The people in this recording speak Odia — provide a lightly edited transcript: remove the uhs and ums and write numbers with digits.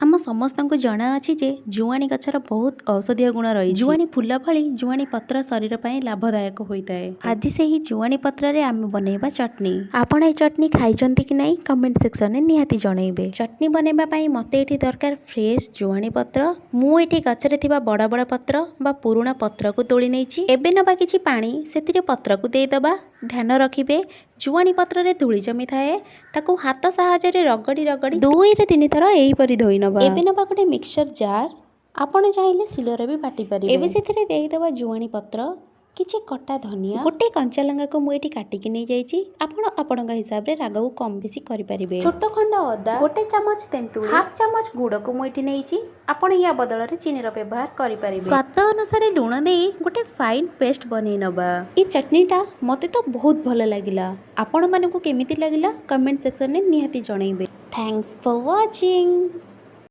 ଆମ ସମସ୍ତଙ୍କୁ ଜଣାଅଛି ଯେ ଜୁଆଣି ଗଛର ବହୁତ ଔଷଧୀୟ ଗୁଣ ରହିଛି। ଜୁଆଣି ଫୁଲ ଭଳି ଜୁଆଣି ପତ୍ର ଶରୀର ପାଇଁ ଲାଭଦାୟକ ହୋଇଥାଏ। ଆଜି ସେହି ଜୁଆଣି ପତ୍ରରେ ଆମେ ବନେଇବା ଚଟନି। ଆପଣ ଏ ଚଟନି ଖାଇଛନ୍ତି କି ନାହିଁ, କମେଣ୍ଟ ସେକ୍ସନରେ ନିହାତି ଜଣାଇବେ। ଚଟନି ବନେଇବା ପାଇଁ ମୋତେ ଏଠି ଦରକାର ଫ୍ରେଶ୍ ଜୁଆଣି ପତ୍ର। ମୁଁ ଏଠି ଗଛରେ ଥିବା ବଡ଼ ବଡ଼ ପତ୍ର ବା ପୁରୁଣା ପତ୍ରକୁ ତୋଳି ନେଇଛି। ଏବେ ନେବା କିଛି ପାଣି, ସେଥିରେ ପତ୍ରକୁ ଦେଇଦେବା। ଧ୍ୟାନ ରଖିବେ, ଜୁଆଣି ପତ୍ରରେ ଧୂଳି ଜମିଥାଏ। ତାକୁ ହାତ ସାହାଯ୍ୟରେ ରଗଡ଼ି ରଗଡ଼ି 2ରୁ 3 ଥର ଏହିପରି ଧୋଇ ନେବା। ଏବେ ନେବା ଗୋଟେ ମିକ୍ସଚର ଜାର୍। ଆପଣ ଚାହିଁଲେ ଶିଳରେ ବି ବାଟି ପାରିବେ। ଏବେ ସେଥିରେ ଦେଇଦେବା ଜୁଆଣି ପତ୍ର, କିଛି କଟା ଧନିଆ, ଗୋଟେ କଞ୍ଚା ଲଙ୍କାକୁ ମୁଁ ଏଠି କାଟିକି ନେଇଯାଇଛି। ଆପଣ ଆପଣଙ୍କ ହିସାବରେ ରାଗକୁ କମ୍ ବେଶୀ କରିପାରିବେ। ଛୋଟ ଖଣ୍ଡ ଅଦା, 1 ଚାମଚ ତେନ୍ତୁଳି, ହାଫ୍ ଚାମଚ ଗୁଡ଼କୁ ମୁଁ ଏଠି ନେଇଛି। ଆପଣ ୟା ବଦଳରେ ଚିନିର ବ୍ୟବହାର କରିପାରିବେ। ସ୍ୱାଦ ଅନୁସାରେ ଲୁଣ ଦେଇ ଗୋଟେ ଫାଇନ୍ ପେଷ୍ଟ ବନେଇ ନେବା। ଏଇ ଚଟନିଟା ମୋତେ ତ ବହୁତ ଭଲ ଲାଗିଲା। ଆପଣମାନଙ୍କୁ କେମିତି ଲାଗିଲା, କମେଣ୍ଟ ସେକ୍ସନରେ ନିହାତି ଜଣାଇବେ। Thanks for watching.